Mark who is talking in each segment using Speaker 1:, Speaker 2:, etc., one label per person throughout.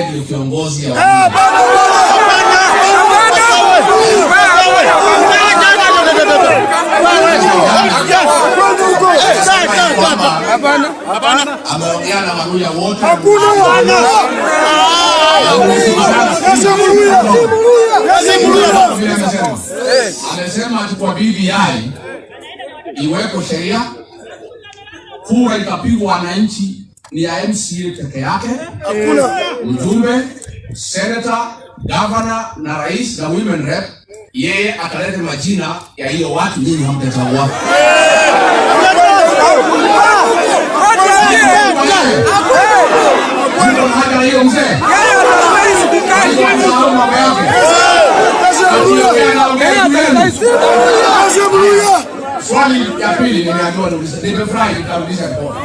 Speaker 1: Ndiyo kiongozi ya ameongea na Waluhya wote. Amesema ati kwa BBI iweko sheria, kura itapigwa wananchi ni ya MCA peke yake, mjumbe, senator, governor na rais na women rep. Yeye ataleta majina ya hiyo watu, nyinyi hamtachagua. Haja hiyo mzee, mambo yake. Swali ya pili nimeambiwa niulize. Nimefurahi nitarudisha mkono.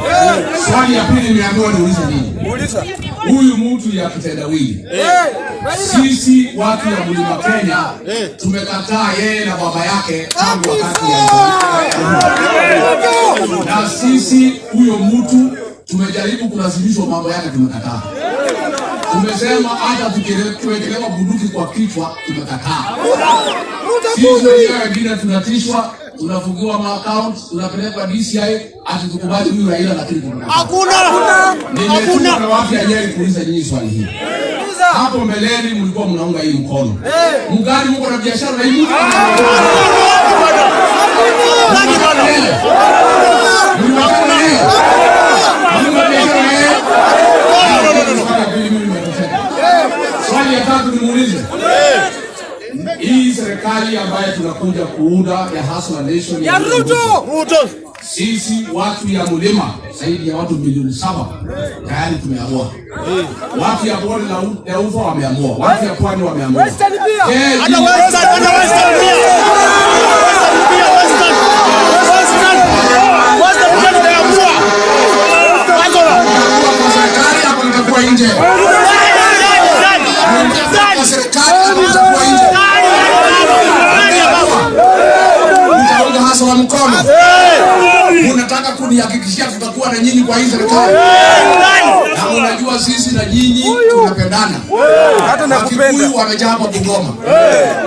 Speaker 1: Swali ya pili nimeambiwa niulize nini? Huyu mtu ya kitendawili. Sisi watu ya Mlima Kenya tumekataa yeye na baba yake tangu wakati ya na sisi huyo mtu tumejaribu kulazimishwa mambo yake, tumekataa. Tumesema hata tukiwekelewa bunduki kwa kichwa tumekataa. Sisi wenyewe wengine tunatishwa, tunafungiwa ma account, tunapelekwa DCI ati tukubali huyu Raila, lakini tumekataa.
Speaker 2: Hakuna.
Speaker 1: Hakuna. Na watu ya Nyeri kuuliza nyinyi swali hili. Hapo mbeleni mlikuwa mnaunga hii mkono. Mgani mko na biashara na hii mtu?
Speaker 2: Nani bwana?
Speaker 1: Mlikuwa na yeye? Mlikuwa na biashara na yeye? Swali ya pili mimi nimetosheka. Swali ya tatu nimuulize. Hii serikali ambayo tunakuja kuunda ya Hustler Nation
Speaker 3: Ya Ruto.
Speaker 2: Ruto.
Speaker 1: Sisi watu ya mlima zaidi ya watu milioni 7 tayari tumeamua. Watu ya bonde la ufa wameamua, watu ya pwani wameamua.
Speaker 3: Western pia.
Speaker 1: Je,
Speaker 2: Hata Western, hata Western pia. Western pia, Western. Western. Western pia tumeamua. Wako.
Speaker 1: Kwa serikali hapo nitakuwa nje. Kwa serikali hapo nitakuwa nje. Mtaunga hasa wa mkono. Unataka kunihakikishia tutakuwa na nyinyi kwa hii serikali? Na unajua sisi na nyinyi tunapendana.
Speaker 3: Hata nakupenda.
Speaker 1: Wakikuyu wamejaa hapa Bungoma,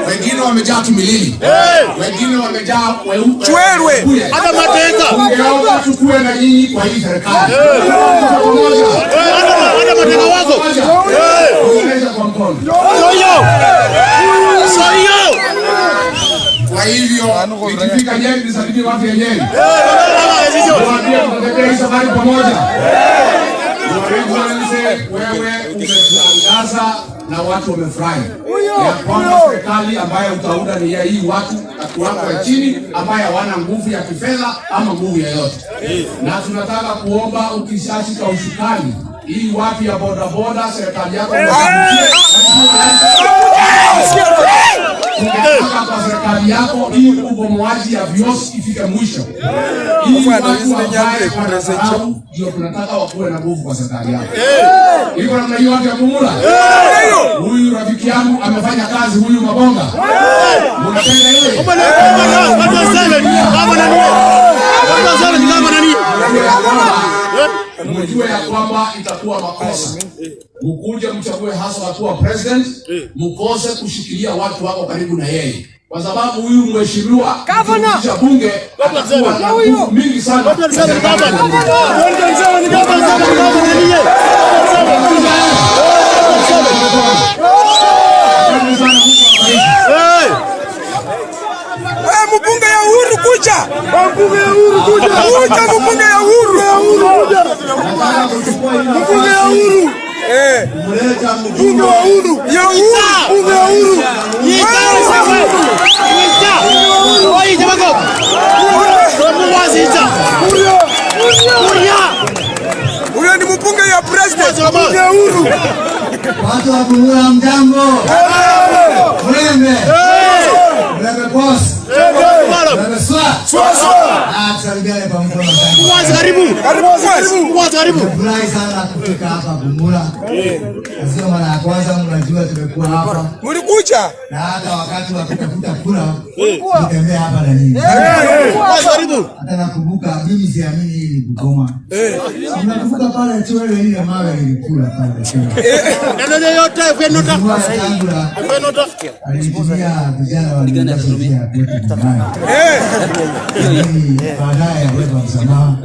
Speaker 1: wengine wamejaa Kimilili, wengine wamejaa
Speaker 3: Chwelwe.
Speaker 1: Webuye.
Speaker 2: Hata Mateka.
Speaker 1: Tungeomba tukue na nyinyi kwa hii serikali. Tuko pamoja.
Speaker 2: Hata Mateka wako.
Speaker 1: Pamoja. Onyesha kwa mkono.
Speaker 2: Soyo. Soyo.
Speaker 1: Kwa hivyo nikifika Nyeri nisalimie watu ya Nyeri. Niwaambie tutatembea hii safari pamoja. Excellency, wewe umetangaza na watu wamefurahi ya kwamba serikali ambayo utaunda ni ya hii watu na kiwango ya chini ambaye hawana nguvu ya kifedha ama nguvu yoyote, na tunataka kuomba ukishashika usukani hii watu ya bodaboda, serikali yako tungetaka kwa serikali yako hii ubomoaji ya vioski ifike mwisho, ili watu ambaye wanadharau ndio tunataka wakuwe na nguvu kwa serikali yako. Iko namna hiyo watu ya Bumula. Huyu rafiki yangu amefanya kazi, huyu Mabonga, unapenda yeye? Mjue ya kwamba itakuwa makosa mkuje mchague hasa kuwa president, mkose kushikilia watu wako karibu na yeye, kwa sababu huyu mheshimiwa
Speaker 3: Governor.
Speaker 1: bunge atakuwa na nguvu mingi sana. Asante sana, Mungu awabariki.
Speaker 3: Wewe mbunge ya Uhuru kuja. Mbunge ya Uhuru kuja. Kuja mbunge ya Uhuru.
Speaker 1: Nataka kuchukua hii
Speaker 3: Mbunge ya Uhuru. Eh.
Speaker 1: kumleta
Speaker 3: Mbunge
Speaker 1: mjumbe
Speaker 3: wa Uhuru. Ya Uhuru. Mbunge ya Uhuru. Huyo ni mbunge ya president. Mbunge ya Uhuru.
Speaker 4: Watu wa Bumula mjambo? Mlembe. Mlembe boss. Mlembe swag.
Speaker 3: Swa swa.
Speaker 4: Ah, tusalimiane kwa mkono sana.
Speaker 2: Mwazi karibu.
Speaker 3: Karibu mwazi.
Speaker 2: Mwazi karibu.
Speaker 4: Nimefurahi sana kufika hapa Bumula. Na sio mara ya kwanza, mnajua tumekuwa hapa
Speaker 3: Mlikuja.
Speaker 4: Na hata wakati wa kutafuta kura tulitembea hapa na nyinyi.
Speaker 2: Mwazi karibu.
Speaker 4: Hata nakumbuka, mimi siamini hii ni Bungoma. Nakumbuka pale Chwele ile mawe ilikula pale.
Speaker 2: Neno yote fenota.
Speaker 4: Mheshimiwa Wetangula
Speaker 2: Fenota.
Speaker 4: alinitumia vijana walinipatia kwetu nyumbani. Lakini baadaye aliomba msamaha.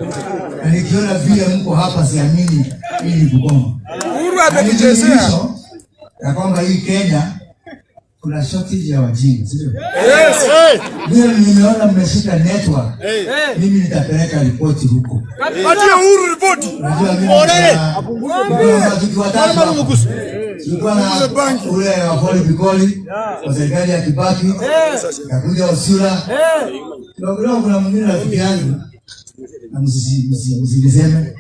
Speaker 4: Na nikiona vile mko hapa siamini hii ni Bungoma.
Speaker 3: Uhuru
Speaker 4: Na ni
Speaker 3: ametuchezea.
Speaker 4: dhihirisho ya kwamba hii Kenya kuna shortage ya wajinga, sio?
Speaker 3: Yes.
Speaker 4: Vile nimeona mmeshika network. Mimi nitapeleka ripoti huko.
Speaker 3: Patia Uhuru ripoti.
Speaker 4: Unajua mimi
Speaker 2: Orere.
Speaker 4: niko na marafiki watatu hapa. Tulikuwa na ule wa Paul Bikoli wa serikali ya Kibaki, kakuja Osura. Kidogo kidogo kuna mwingine rafiki yangu na msiniseme.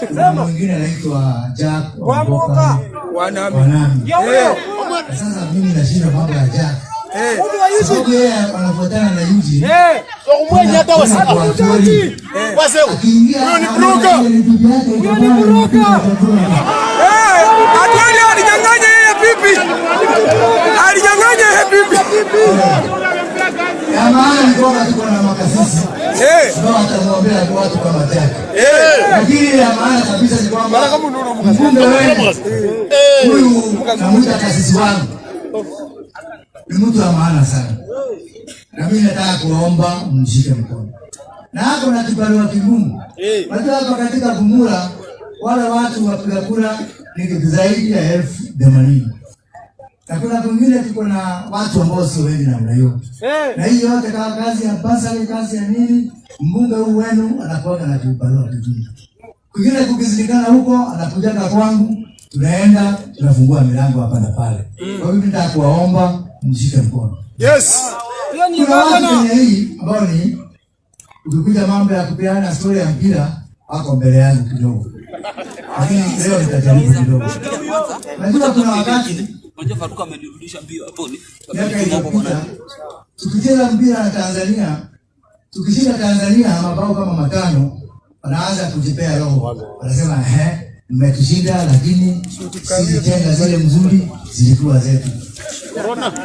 Speaker 4: Kuna mwingine anaitwa Jack Wamboka
Speaker 3: Wanami.
Speaker 4: Wanami. Sasa mimi nashinda mambo ya Jack. Sababu yeye anafuatana na Eugene.
Speaker 2: Mwenye hata wasi.
Speaker 4: Kwa Atwoli.
Speaker 2: Waseu.
Speaker 4: Akiingia
Speaker 3: Huyo ni broker.
Speaker 4: Huyo ni broker.
Speaker 3: Eh, Atwoli alinyang'anya yeye pipi. Alinyang'anya yeye pipi.
Speaker 4: Ya maana ni kwamba tuko na makasisi ambao watamwombea watu kama Jack. Lakini ya maana kabisa ni kwamba mbunge wenu huyu namuita kasisi wangu ni mtu wa maana sana, na mimi nataka kuwaomba mshike mkono, na hako na kibarua kigumu. Unajua hapa katika Bumula wale watu wapiga kura ni zaidi ya 80,000 na kuna kwingine tuko na watu ambao sio wengi namna hiyo, na hii yote kama kazi ya bursary, kazi ya nini, mbunge huu wenu anakuwa na kibarua kigumu. Kwingine kukizindikana huko, anakujaga kwangu, tunaenda tunafungua milango hapa na pale. Kwa hiyo nataka kuwaomba mshike mkono. Kuna watu kwenye hii ambao ni ukikuja mambo ya kupeana story ya mpira wako mbele yangu kidogo, lakini leo nitajaribu kidogo. Najua kuna wakati
Speaker 5: Unajua Faruku amenirudisha mbio hapo ni
Speaker 4: miaka iliyopita tukicheza mpira na Tanzania, tukishinda Tanzania mabao kama matano, wanaanza kujipea roho, wanasema ehe, mmetushinda, lakini sisi chenga zile mzuri zilikuwa zetu,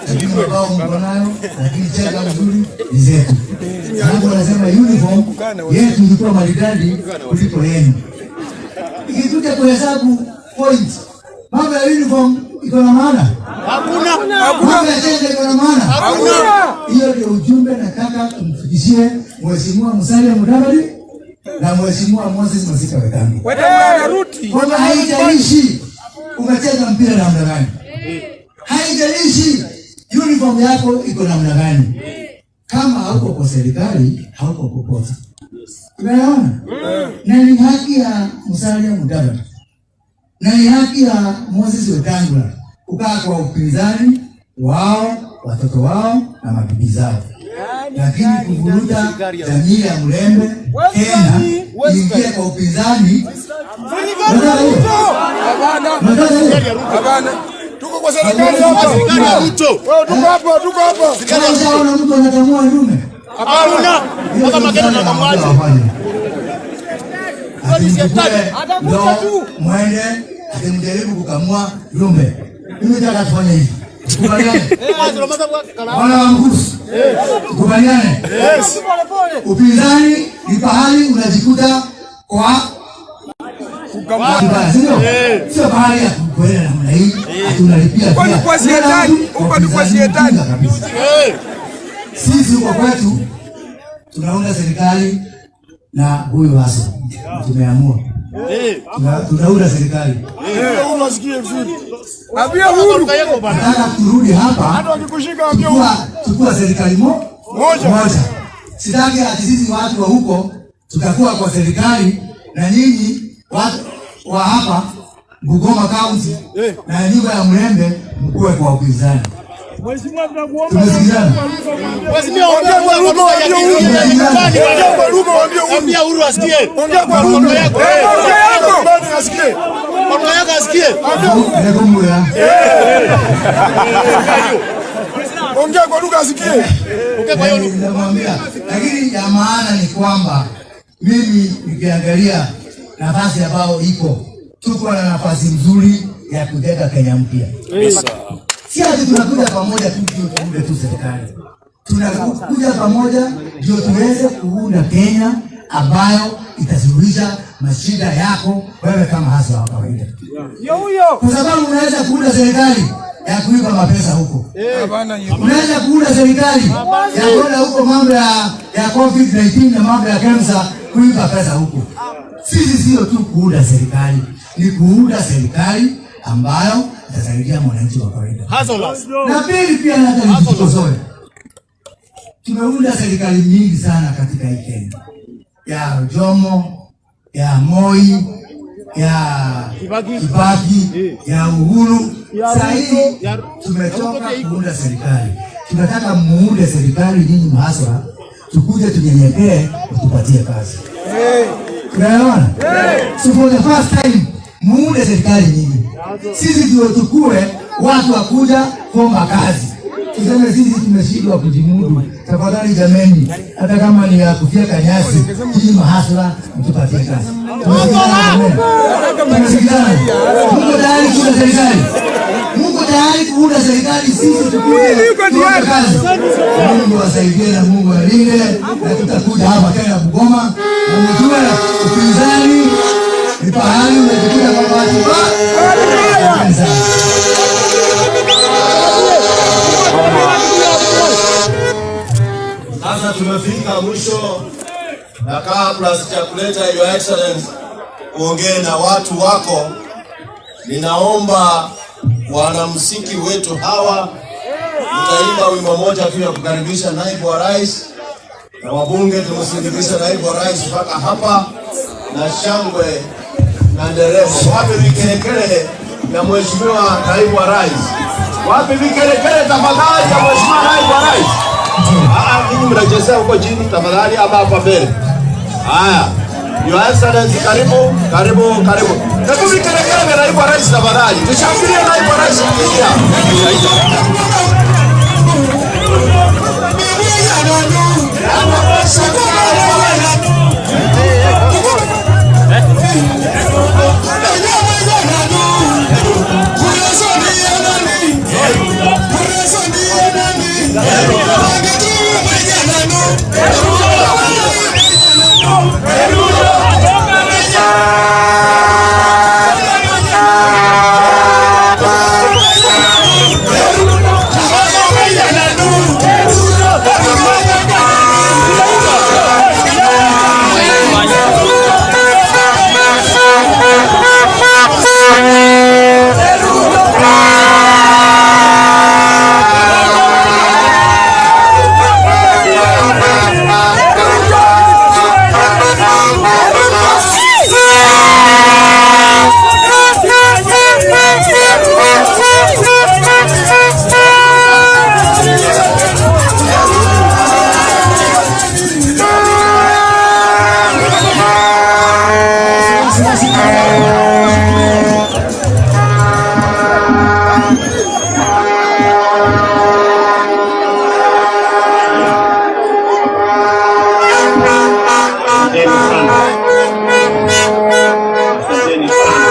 Speaker 4: lakini mabao mko nayo, lakini chenga mzuri ni zetu. Alafu wanasema uniform yetu ilikuwa maridadi kuliko yenu. Ikikuja kuhesabu point, mambo ya uniform iko na maana?
Speaker 2: Hakuna.
Speaker 4: Mambo ya chenga iko na maana?
Speaker 2: Hakuna.
Speaker 4: Hiyo ndio ujumbe nataka kumfikishie Mheshimiwa Musalia Mudavadi na Mheshimiwa Moses Masika Wetangula
Speaker 3: Wetangula anarudi.
Speaker 4: Kwamba haijalishi umecheza mpira namna gani, haijalishi uniform yako iko namna gani, kama hauko kwa serikali hauko popote. Tumeona na ni haki ya Musalia Mudavadi na ni haki ya Moses Wetangula kukaa kwa upinzani wao, watoto wao na mabibi zao, lakini kuvuruta jamii ya Mulembe tena ingie kwa upinzani, unataka hiyo?
Speaker 3: Hapana.
Speaker 4: Unataka hiyo?
Speaker 3: Hapana. Tuko kwa serikali hapa.
Speaker 2: Serikali ya Ruto.
Speaker 3: Wewe, tuko hapa, tuko hapa.
Speaker 4: Ushaona mtu anakamua ndume?
Speaker 2: Hakuna. Mpaka magendo na kamwaji.
Speaker 4: Ndo mwende akimjaribu kukamua ndume. Mimi nataka tufanye hivi. Tukubaliane. Wana wa Mkusu. Tukubaliane. Upinzani ni pahali unajikuta kwa kibaya, si ndio? Sio pahali ya kukwenda namna hii, tunalipia
Speaker 3: Huko ni
Speaker 4: pia.
Speaker 3: kwa shetani, huko ni kwa
Speaker 4: Upinzani
Speaker 3: shetani.
Speaker 4: ujinga kabisa. Sisi huko kwetu tunaunda serikali na huyu hasa tumeamua tunaunda serikali.
Speaker 3: Ambia Uhuru.
Speaker 4: Nataka turudi hapa
Speaker 3: Hata wakikushika ambia Uhuru.
Speaker 4: tukua serikali
Speaker 3: Moja.
Speaker 4: moja. Sitaki ati sisi watu wa huko tutakuwa kwa serikali na nyinyi watu wa hapa Bungoma County na nyumba ya Mlembe mkuwe kwa upinzani. Tumesikizana?
Speaker 2: Mheshimiwa, ongea kwa lugha ya nyumbani.
Speaker 3: Ongea kwa lugha waambie Uhuru.
Speaker 2: Ambia Uhuru asikie.
Speaker 3: Ongea kwa lugha.
Speaker 2: Kwa lugha yako.
Speaker 3: Kwa lugha yako. Asikie.
Speaker 2: Kwa lugha yako asikie.
Speaker 4: Nekumbura.
Speaker 3: Ongea kwa lugha asikie.
Speaker 4: Namwambia, lakini ya maana ni kwamba mimi nikiangalia nafasi ambayo iko, tuko na nafasi nzuri ya kujenga Kenya mpya. Si ati tunakuja pamoja tu ndio tuunde tu serikali, tunakuja pamoja ndio tuweze kuunda Kenya ambayo itasuluhisha mashida yako wewe kama hasa wa kawaida, kwa sababu unaweza kuunda serikali ya kuiba mapesa huko, unaweza kuunda serikali ya kwenda huko mambo ya COVID-19 na mambo ya cancer kuiba pesa huko. Sisi sio tu kuunda serikali, ni kuunda serikali ambayo itasaidia mwananchi wa kawaida. Na pili pia hata nijikosoe, tumeunda serikali nyingi sana katika hii Kenya, ya Jomo, ya Moi, ya Kibaki, ya Uhuru. Sasa hii tumetoka kuunda serikali, tunataka muunde serikali nyinyi mhaswa, tukuje tunyenyekee, mtupatie kazi. Tunaelewana? So for the first time muunde serikali nyinyi, sisi ndio tukue watu wa kuja kuomba kazi, tuseme sisi tumeshindwa kujimudu. Tafadhali jameni, hata kama ni ya kufyeka nyasi, nyinyi mahasla mtupatie kazi. Tumesikilizana? Muko tayari kuunda serikali? Muko tayari kuunda serikali? Sisi tukuje tuombe kazi. Mungu awasaidie na Mungu alinde, na tutakuja hapa tena Bungoma, na mjue upinzani ni pahali unajikuta kwamba watu wa
Speaker 6: Sasa tumefika mwisho, na kabla sijakuleta Your Excellency uongee na watu wako, ninaomba wanamuziki wetu hawa mtaimba wimbo moja tu ya kukaribisha naibu wa rais na wabunge, tumsindikize naibu wa rais mpaka hapa na shangwe na nderemo. Wapi vigelegele ya mheshimiwa naibu wa rais? Wapi vigelegele tafadhali ya mheshimiwa naibu wa rais? Ah, ninyi mnachezea huko chini tafadhali, ama hapa mbele. Haya, Your Excellency, karibu, karibu, karibu. Hebu vigelegele vya naibu wa rais tafadhali. Tushangilie naibu wa rais akiingia.
Speaker 7: Asanteni sana. Asanteni sana.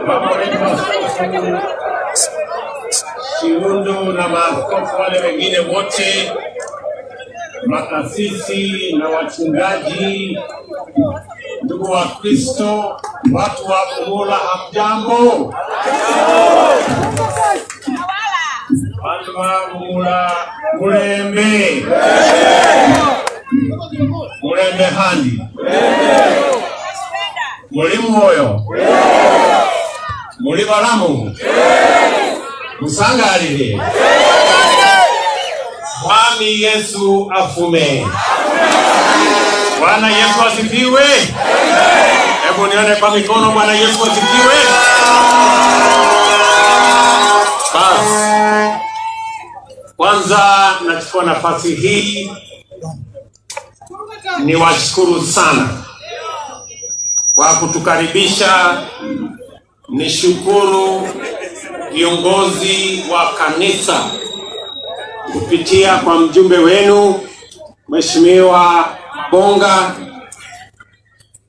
Speaker 7: Baba wetu Askofu Shiundu na maaskofu wale wengine wote, makasisi na wachungaji, ndugu wa Kristo, watu wa Bumula, hamjambo? Watu wa Bumula, mulembe mulembe handi muli mwoyo muli balamu musangalile. Mwami Yesu afume. Bwana Yesu asifiwe. Hebu nione kwa mikono. Bwana Yesu asifiwe. Basi kwanza nachukua nafasi hii niwashukuru sana kwa kutukaribisha. Nishukuru Viongozi wa kanisa kupitia kwa mjumbe wenu Mheshimiwa Bonga,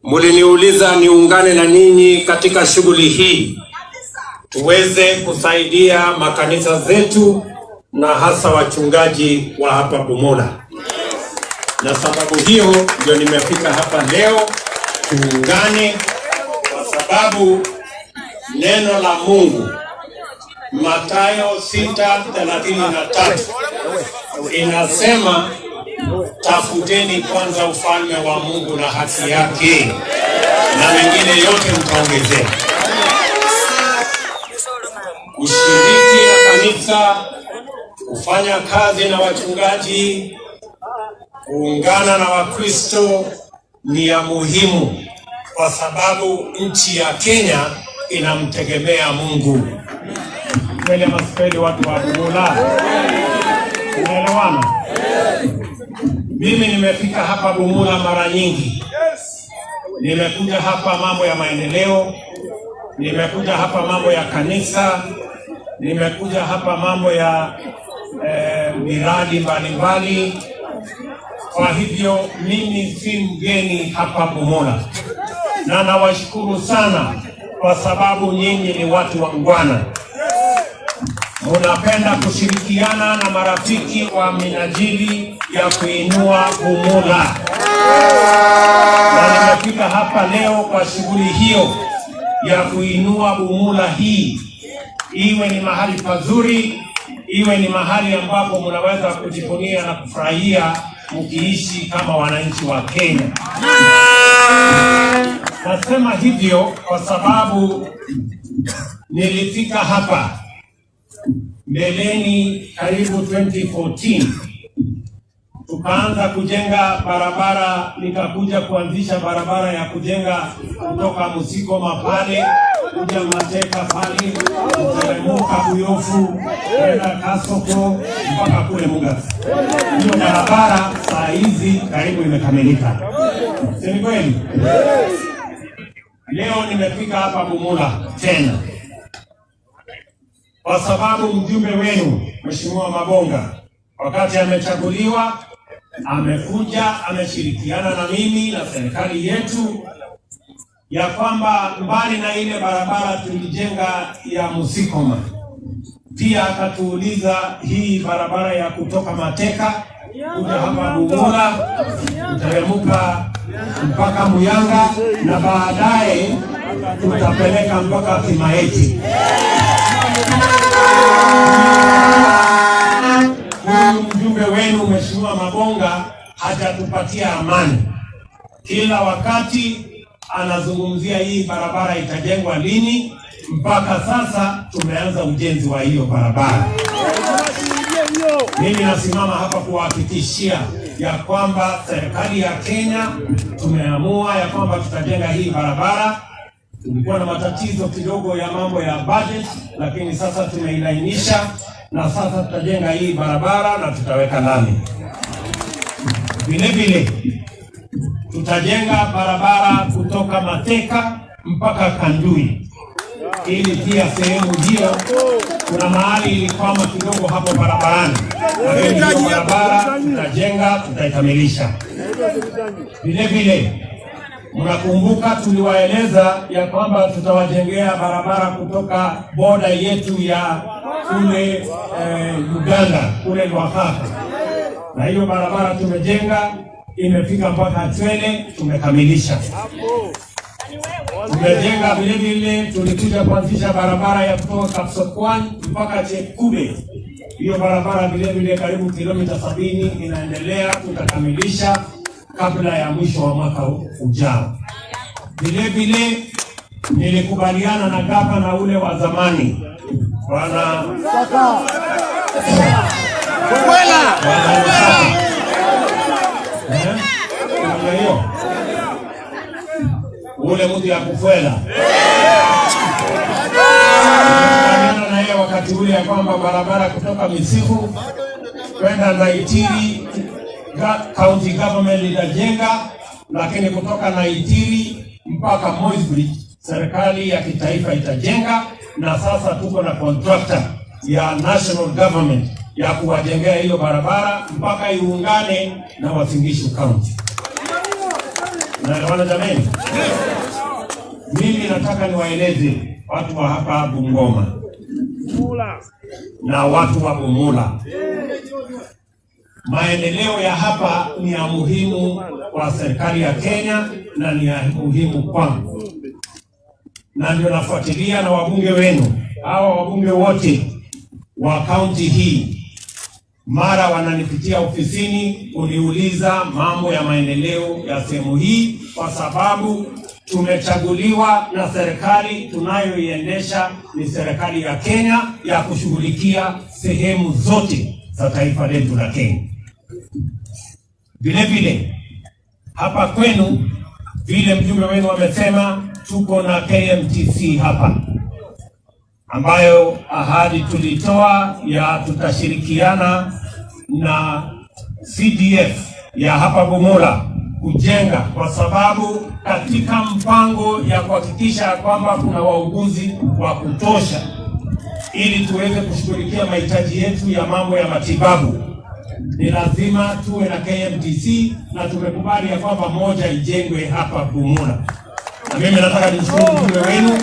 Speaker 7: muliniuliza niungane na ninyi katika shughuli hii tuweze kusaidia makanisa zetu na hasa wachungaji wa hapa Bumula, na sababu hiyo ndio nimefika hapa leo tuungane, kwa sababu neno la Mungu Mathayo 6:33 inasema, tafuteni kwanza ufalme wa Mungu na haki yake, na mengine yote mtaongezewa. Kushiriki na kanisa, kufanya kazi na wachungaji, kuungana na Wakristo ni ya muhimu, kwa sababu nchi ya Kenya inamtegemea Mungu. Kweli ama si kweli, watu wa Bumula? Tunaelewana? Mimi nimefika hapa Bumula mara nyingi. Nimekuja hapa mambo ya maendeleo, nimekuja hapa mambo ya kanisa, nimekuja hapa mambo ya miradi mbalimbali. Kwa hivyo mimi si mgeni hapa Bumula, na nawashukuru sana kwa sababu nyinyi ni watu wangwana, munapenda kushirikiana na marafiki wa minajili ya kuinua Bumula, na nimefika hapa leo kwa shughuli hiyo ya kuinua Bumula hii iwe ni mahali pazuri, iwe ni mahali ambapo mnaweza kujivunia na kufurahia mkiishi kama wananchi wa Kenya. Nasema hivyo kwa sababu nilifika hapa mbeleni karibu 2014 tukaanza kujenga barabara, nikakuja kuanzisha barabara ya kujenga kutoka Musikoma pale kuja Mateka pale kuteremuka Buyofu kwenda Kasoko mpaka kule Mugas. Hiyo barabara saa hizi karibu imekamilika, si ni kweli? Leo nimefika hapa Bumula tena kwa sababu mjumbe wenu Mheshimiwa Mabonga wakati amechaguliwa amekuja ameshirikiana na mimi na serikali yetu ya kwamba mbali na ile barabara tulijenga ya Musikoma, pia akatuuliza hii barabara ya kutoka Mateka kuja hapa Bumula kuteremuka mpaka Muyanga na baadaye tutapeleka mpaka Kimaeti. Huyu mjumbe wenu Mheshimiwa Mabonga hajatupatia amani. Kila wakati anazungumzia hii barabara itajengwa lini. Mpaka sasa tumeanza ujenzi wa hiyo barabara. Mimi nasimama hapa kuwahakikishia ya kwamba serikali ya Kenya tumeamua ya kwamba tutajenga hii barabara. Tulikuwa na matatizo kidogo ya mambo ya budget, lakini sasa tumeilainisha na sasa tutajenga hii barabara na tutaweka lami. Vile vile tutajenga barabara kutoka Mateka mpaka Kandui, ili pia sehemu hiyo kuna mahali ilikwama kidogo hapo barabarani, lakini hiyo barabara tutajenga, tutaikamilisha. Vile vile mnakumbuka tuliwaeleza ya kwamba tutawajengea barabara kutoka boda yetu ya kule Uganda kule Lwakhakha, na hiyo barabara tumejenga imefika mpaka Chwele, tumekamilisha. Tumejenga vile vile, tulikuja kuanzisha barabara ya kutoka Kapsokwan mpaka Chepkube. Hiyo barabara vile vile karibu kilomita 70 inaendelea, tutakamilisha kabla ya mwisho wa mwaka ujao. Vile vile nilikubaliana na gavana ule wa zamani Bwana Bwana hiyo ule mtu ya kufuela na yeye wakati ule ya kwamba barabara kutoka Misihu kwenda Naitiri county government itajenga, lakini kutoka Naitiri mpaka Moi's Bridge Serikali ya kitaifa itajenga, na sasa tuko na contractor ya national government ya kuwajengea hiyo barabara mpaka iungane na Uasin Gishu County. Naelewana jameni? Mimi nataka niwaeleze watu wa hapa Bungoma na watu wa Bumula, maendeleo ya hapa ni ya muhimu kwa serikali ya Kenya na ni ya muhimu kwangu, na ndio nafuatilia na wabunge wenu hawa wabunge wote wa kaunti hii, mara wananipitia ofisini kuniuliza mambo ya maendeleo ya sehemu hii, kwa sababu tumechaguliwa na serikali tunayoiendesha ni serikali ya Kenya ya kushughulikia sehemu zote za taifa letu la Kenya. Vile vile hapa kwenu, vile mjumbe wenu amesema, tuko na KMTC hapa ambayo ahadi tulitoa ya tutashirikiana na CDF ya hapa Bumula kujenga, kwa sababu katika mpango ya kuhakikisha kwamba kuna wauguzi wa kutosha ili tuweze kushughulikia mahitaji yetu ya mambo ya matibabu, ni lazima tuwe na KMTC, na tumekubali ya kwamba moja ijengwe hapa Bumula. Na mimi nataka nimshukuru mjumbe wenu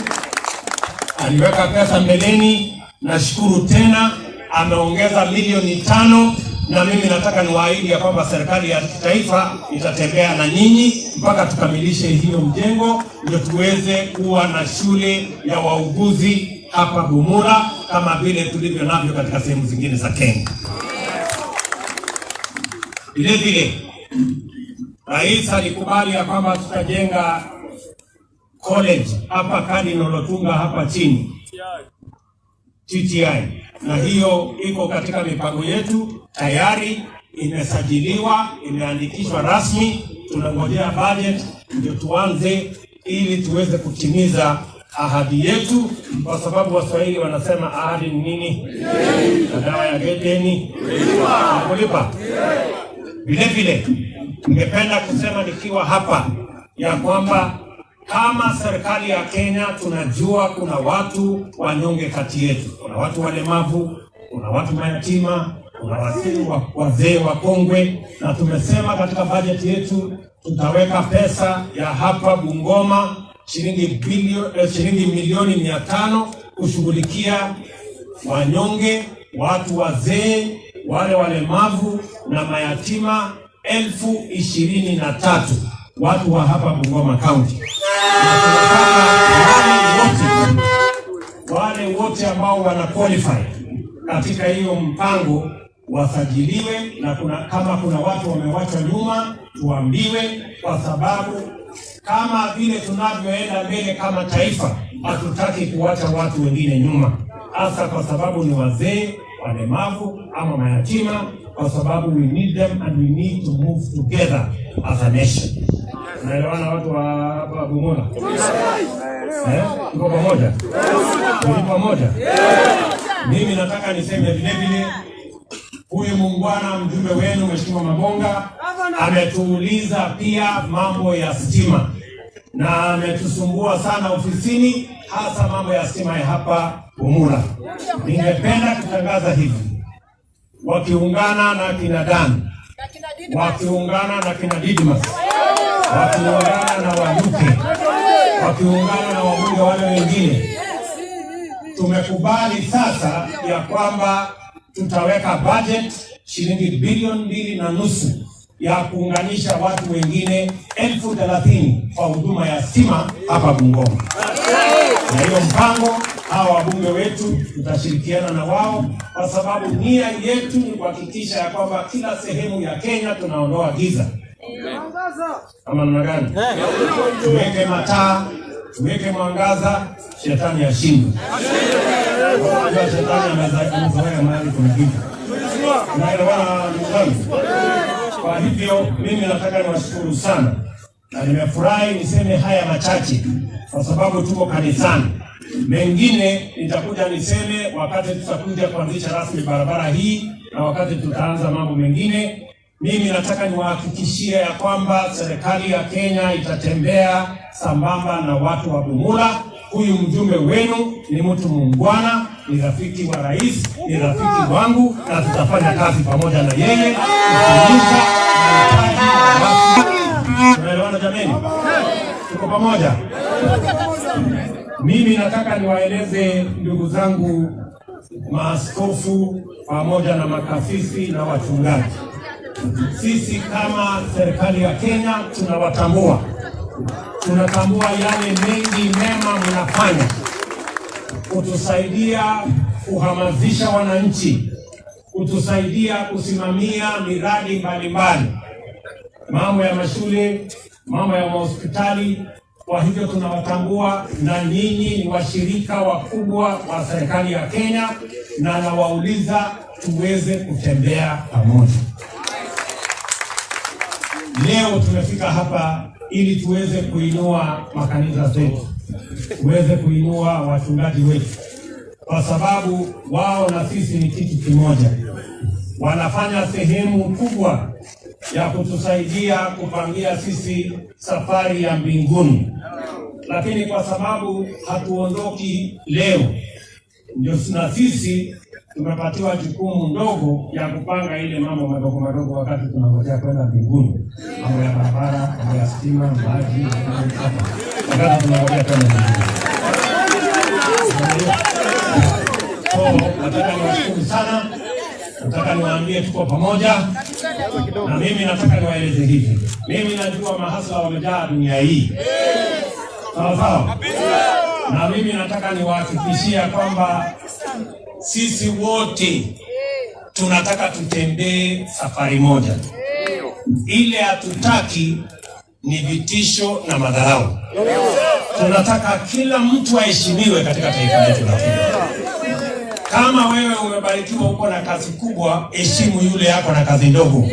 Speaker 7: aliweka pesa mbeleni. Nashukuru tena ameongeza milioni 5, na mimi nataka niwaahidi ya kwamba serikali ya kitaifa itatembea na nyinyi mpaka tukamilishe hiyo mjengo, ndio tuweze kuwa na shule ya wauguzi hapa Bumula kama vile tulivyo navyo katika sehemu zingine za Kenya. Vile vile Rais alikubali ya kwamba tutajenga college hapa Cardinal Otunga hapa chini TTI, na hiyo iko katika mipango yetu tayari, imesajiliwa, imeandikishwa rasmi. Tunangojea budget ndio tuanze, ili tuweze kutimiza ahadi yetu, kwa sababu Waswahili wanasema ahadi ni nini? Na dawa ya deni kulipa. Vile vile ningependa kusema nikiwa hapa ya kwamba kama serikali ya Kenya tunajua kuna watu wanyonge kati yetu, kuna watu walemavu, kuna watu mayatima, kuna wazee wakongwe, na tumesema katika bajeti yetu tutaweka pesa ya hapa Bungoma shilingi milioni 500 kushughulikia wanyonge, watu wazee, wale walemavu na mayatima 23,000 watu wa hapa Bungoma County. Na tunataka wale wote ambao wana qualify katika hiyo mpango wasajiliwe, na kama kuna watu wamewachwa nyuma tuambiwe, kwa sababu kama vile tunavyoenda mbele kama taifa, hatutaki kuwacha watu wengine nyuma, hasa kwa sababu ni wazee, walemavu ama mayatima, kwa sababu we need them and we need to move together as a nation. Naelewana watu wa hapa Bumula? Tuko pamoja? Tuko pamoja? Mimi nataka niseme vile vile huyu muungwana mjumbe wenu Mheshimiwa Mabonga ametuuliza pia mambo ya stima na ametusumbua sana ofisini, hasa mambo ya stima ya hapa Bumula. Ningependa kutangaza hivi, wakiungana na kina Dan, wakiungana na kina Didmas, wakiungana na Waluke, wakiungana na wabunge wale wengine, tumekubali sasa ya kwamba tutaweka budget shilingi bilioni 2.5 ya kuunganisha watu wengine 30,000 kwa huduma ya stima hapa Bungoma. Na hiyo mpango hawa wabunge wetu tutashirikiana na wao, kwa sababu nia yetu ni kuhakikisha ya kwamba kila sehemu ya Kenya tunaondoa giza. Kama namna gani? Tuweke mataa, tuweke mwangaza, shetani ashindwe. Unajua shetani amezoea mahali kuna giza. Naelewana ndugu zangu? Kwa hivyo mimi nataka niwashukuru sana na nimefurahi niseme haya machache kwa sababu tuko kanisani. Mengine nitakuja niseme wakati tutakuja kuanzisha rasmi barabara hii na wakati tutaanza mambo mengine. Mimi nataka niwahakikishie ya kwamba serikali ya Kenya itatembea sambamba na watu wa Bumula. Huyu mjumbe wenu ni mtu muungwana, ni rafiki wa rais, ni rafiki wangu, na tutafanya kazi pamoja na yeye kutimiza mahitaji ya watu. Tunaelewana jameni? Tuko pamoja? Mimi nataka niwaeleze ndugu zangu maaskofu pamoja na makasisi na wachungaji, sisi kama serikali ya Kenya tunawatambua, tunatambua yale mengi mema mnafanya kutusaidia kuhamasisha wananchi, kutusaidia kusimamia miradi mbalimbali, mambo ya mashule, mambo ya mahospitali. Kwa hivyo tunawatambua na nyinyi ni washirika wakubwa wa serikali ya Kenya, na nawauliza tuweze kutembea pamoja. Leo tumefika hapa ili tuweze kuinua makanisa zetu, tuweze kuinua wachungaji wetu, kwa sababu wao na sisi ni kitu kimoja. Wanafanya sehemu kubwa ya kutusaidia kupangia sisi safari ya mbinguni, lakini kwa sababu hatuondoki leo, ndio na sisi tumepatiwa jukumu ndogo ya kupanga ile mambo madogo madogo wakati tunangojea kwenda mbinguni, mambo ya barabara, mambo ya stima, maji, hapa, wakati tunangojea kwenda mbinguni. So, nataka niwashukuru sana, nataka niwaambie tuko pamoja, na mimi nataka niwaeleze hivi, mimi najua mahasla wamejaa dunia hii, sawa sawa, na mimi nataka niwahakikishia kwamba sisi wote tunataka tutembee safari moja. Ile hatutaki ni vitisho na madharau. Tunataka kila mtu aheshimiwe katika taifa letu la Kenya. Kama wewe umebarikiwa uko na kazi kubwa, heshimu yule yako na kazi ndogo,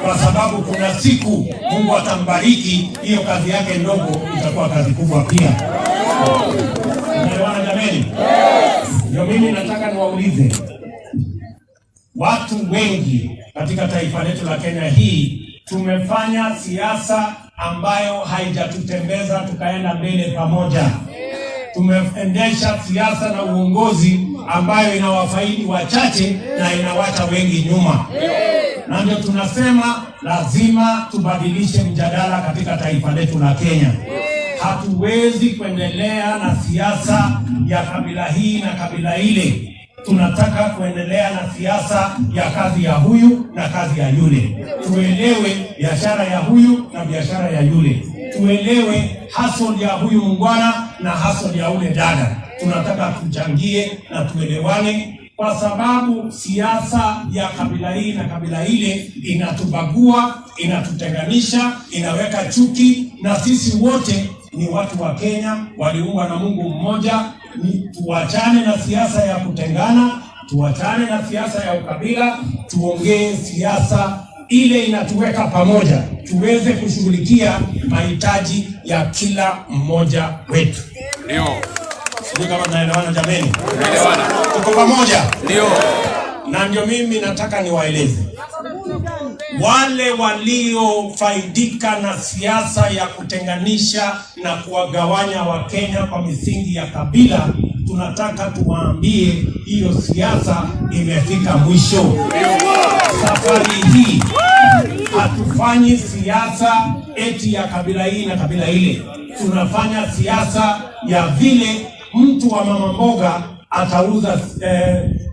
Speaker 7: kwa sababu kuna siku Mungu atambariki, hiyo kazi yake ndogo itakuwa kazi kubwa pia. Unaelewana jameni? Ndio mimi nataka niwaulize watu wengi katika taifa letu la Kenya hii, tumefanya siasa ambayo haijatutembeza tukaenda mbele pamoja. Tumeendesha siasa na uongozi ambayo inawafaidi wachache na inawacha wengi nyuma, na ndio tunasema lazima tubadilishe mjadala katika taifa letu la Kenya. Hatuwezi kuendelea na siasa ya kabila hii na kabila ile. Tunataka kuendelea na siasa ya kazi ya huyu na kazi ya yule. Tuelewe biashara ya huyu na biashara ya yule, tuelewe hustle ya huyu muungwana na hustle ya ule dada. Tunataka tuchangie na tuelewane, kwa sababu siasa ya kabila hii na kabila ile inatubagua, inatutenganisha, inaweka chuki, na sisi wote ni watu wa Kenya, waliumbwa na Mungu mmoja. Ni tuachane na siasa ya kutengana, tuachane na siasa ya ukabila, tuongee siasa ile inatuweka pamoja, tuweze kushughulikia mahitaji ya kila mmoja wetu.
Speaker 1: Ndio.
Speaker 7: Sijui kama tunaelewana jameni?
Speaker 1: Tunaelewana.
Speaker 7: Tuko pamoja?
Speaker 1: Ndio.
Speaker 7: Na ndio mimi nataka niwaeleze wale waliofaidika na siasa ya kutenganisha na kuwagawanya Wakenya kwa misingi ya kabila, tunataka tuwaambie hiyo siasa imefika mwisho. Safari hii hatufanyi siasa eti ya kabila hii na kabila ile, tunafanya siasa ya vile mtu wa mama mboga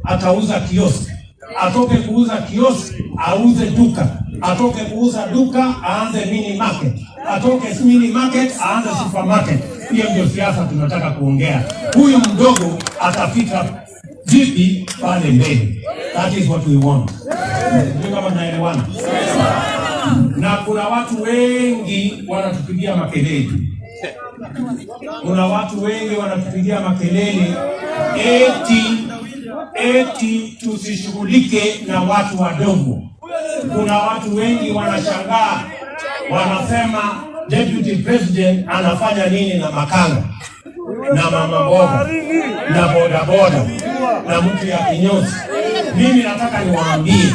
Speaker 7: atauza kiosk, atoke kuuza kiosk auze duka, atoke kuuza duka aanze mini market, atoke mini market aanze supermarket. Hiyo ndio siasa tunataka kuongea. Huyu mdogo atafika vipi pale mbele? That is what we want. Sijui kama tunaelewana. Na kuna watu wengi wanatupigia makelele, kuna watu wengi wanatupigia makelele eti tusishughulike na watu wadogo. Kuna watu wengi wanashangaa, wanasema deputy president anafanya nini na makanga na mama mboga na bodaboda na mtu ya kinyozi. Mimi nataka niwaambie,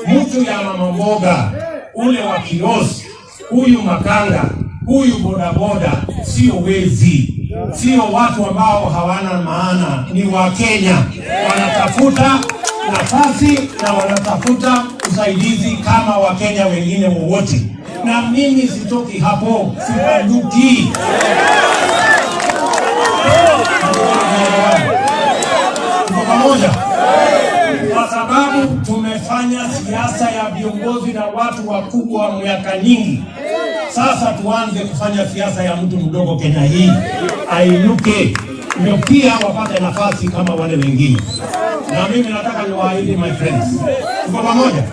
Speaker 7: Mtu ya mama mboga, ule wa kiosk, huyu makanga, huyu bodaboda, sio wezi, sio watu ambao hawana maana, ni Wakenya wanatafuta nafasi na wanatafuta usaidizi kama Wakenya wengine wowote. Na mimi sitoki hapo, sibanduki. Tuko pamoja kwa sababu tumefanya siasa ya viongozi na watu wakubwa miaka nyingi. Sasa tuanze kufanya siasa ya mtu mdogo Kenya hii, ainuke ndio pia wapate nafasi kama wale wengine. Na mimi nataka niwaahidi, my friends, tuko pamoja,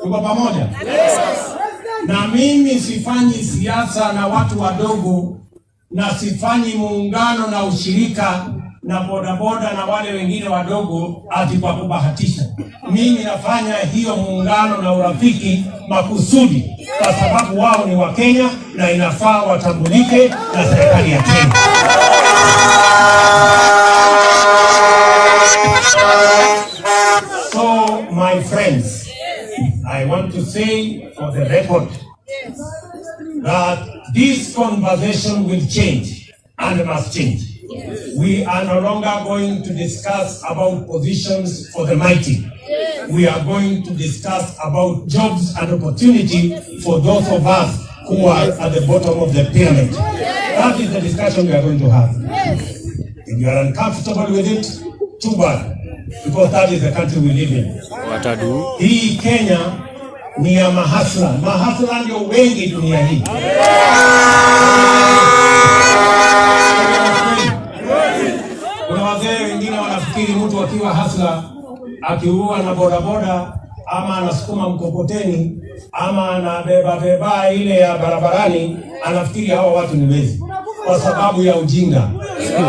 Speaker 7: tuko pamoja. Na mimi sifanyi siasa na watu wadogo, na sifanyi muungano na ushirika na bodaboda na wale wengine wadogo ati kwa kubahatisha. Mimi nafanya hiyo muungano na urafiki makusudi, kwa sababu wao ni Wakenya na inafaa watambulike na serikali ya Kenya. So my friends, I want to say for the record that this conversation will change and must change. We are no longer going to discuss about positions for the mighty. We are going to discuss about jobs and opportunity for those of us who are at the bottom of the pyramid. That is the discussion we are going to have. If you are uncomfortable with it, too bad, because that is the country we live in.
Speaker 2: Watadu.
Speaker 7: Hii Kenya ni ya mahasla. Mahasla ndio wengi dunia hii. Kuna wazee wengine wanafikiri mtu akiwa hasla akiua na bodaboda ama anasukuma mkokoteni ama anabeba beba ile ya barabarani, anafikiri hawa watu ni wezi kwa sababu ya ujinga.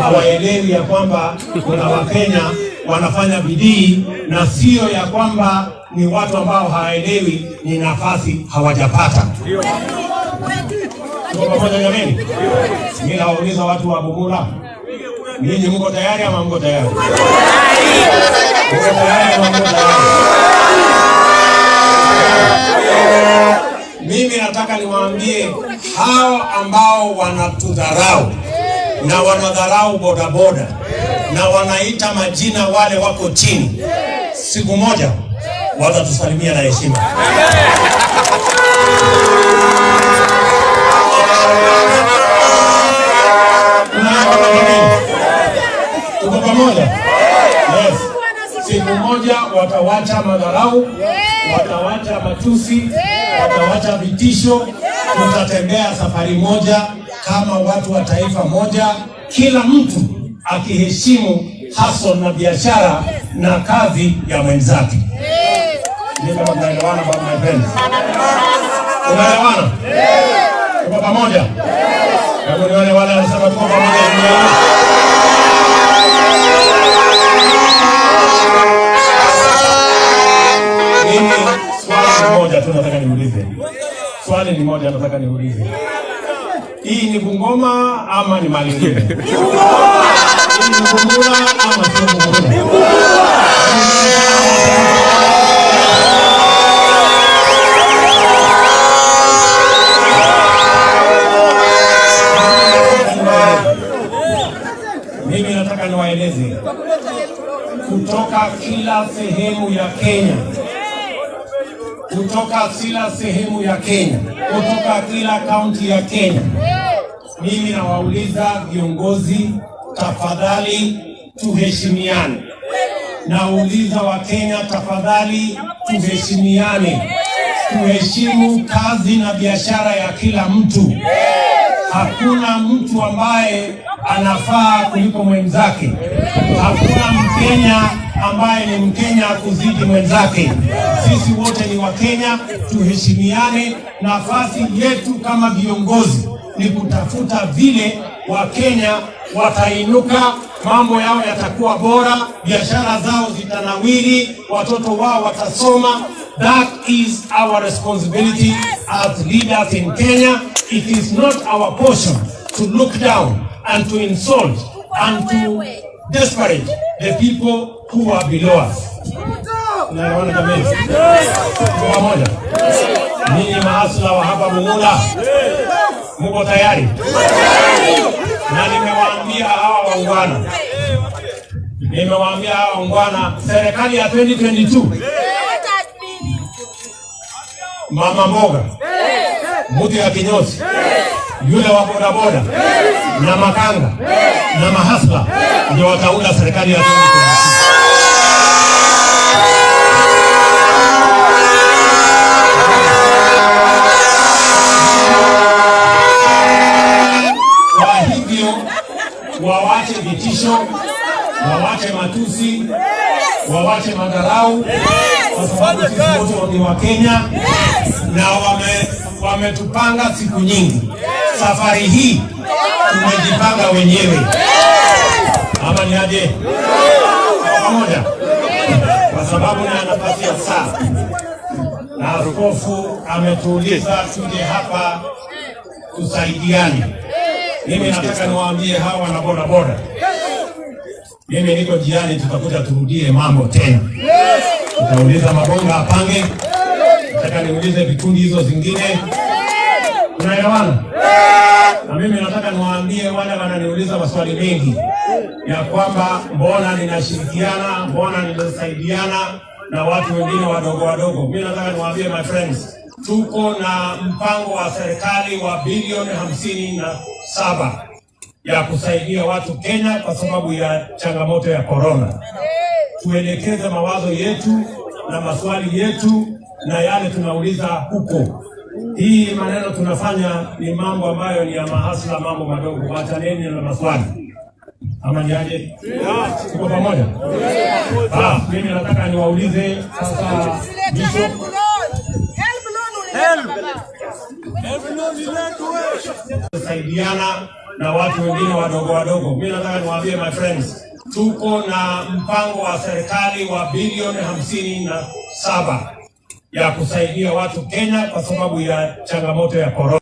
Speaker 7: Hawaelewi ya kwamba kuna Wakenya wanafanya bidii na sio ya kwamba ni watu ambao hawaelewi, ni nafasi hawajapata. Tuko pamoja jameni? Mimi nawauliza watu wa Bumula, ninyi mko tayari ama mko tayari? Mko tayari ama mko tayari? Mimi nataka niwaambie hao ambao wanatudharau na wanadharau bodaboda na wanaita majina wale wako chini, siku moja watatusalimia na heshima. Tuko pamoja? Yes. Siku moja watawacha madharau, watawacha matusi, watawacha vitisho. Tutatembea safari moja kama watu wa taifa moja, kila mtu akiheshimu hustle na biashara na kazi ya mwenzake. Ni kama tunaelewana, my friends? Tunaelewana? Tuko pamoja? Hebu nione wale wanasema tuko pamoja. Mimi swali ni moja tu nataka niulize. Swali ni moja nataka niulize. Hii ni Bungoma ama ni mali ingine? Hii ni Bungoma ama sio Bungoma? Mimi nataka niwaeleze kutoka kila sehemu ya Kenya, kutoka kila sehemu ya Kenya, kutoka kila kaunti ya Kenya, mimi nawauliza viongozi, tafadhali tuheshimiane. Nauliza Wakenya, tafadhali tuheshimiane, tuheshimu kazi na biashara ya kila mtu. Hakuna mtu ambaye anafaa kuliko mwenzake. Hakuna Mkenya ambaye ni Mkenya kuzidi mwenzake. Sisi wote ni Wakenya, tuheshimiane. Nafasi yetu kama viongozi ni kutafuta vile Wakenya watainuka, mambo yao yatakuwa bora, biashara zao zitanawiri, watoto wao watasoma. That is our responsibility as leaders in Kenya. It is not our portion to look down and to insult and to disparage the people who are below us. Tunaelewana jamani? Tuko pamoja? Ninyi mahasla wa hapa Bumula, muko tayari? Na nimewaambia hawa waungwana, nimewaambia hawa waungwana, serikali ya 2022, mama mboga, mtu ya kinyozi, yule wa bodaboda na makanga na mahasla ndio wataunda serikali ya 2022. Kwa hivyo wawache vitisho, wawache matusi, wawache madharau, kwa sababu sisi wote ni Wakenya na wametupanga siku nyingi. Safari hii tumejipanga wenyewe, ama ni aje? Pamoja, kwa sababu na nafasi ya saa na askofu ametuuliza tuje hapa tusaidiane. Mimi nataka niwaambie hawa wana boda boda, mimi niko njiani, tutakuja turudie mambo tena. Tutauliza Mabonga apange, nataka niulize vikundi hizo zingine. Tunaelewana? Na mimi nataka niwaambie wale wananiuliza maswali mengi ya kwamba mbona ninashirikiana, mbona ninasaidiana na watu wengine wadogo wadogo. Mimi nataka niwaambie my friends, tuko na mpango wa serikali wa bilioni 57 ya kusaidia watu Kenya kwa sababu ya changamoto ya corona. Tuelekeze mawazo yetu na maswali yetu na yale tunauliza huko. Hii maneno tunafanya ni mambo ambayo ni ya mahasla, mambo madogo. Wachaneni na maswali, ama ni aje? Tuko pamoja? Ah, mimi nataka niwaulize sasa Bishop, kusaidiana na watu wengine wadogo wadogo. Mimi nataka niwaambie my friends, tuko na mpango wa serikali wa bilioni 57 ya kusaidia watu Kenya kwa sababu ya changamoto ya corona.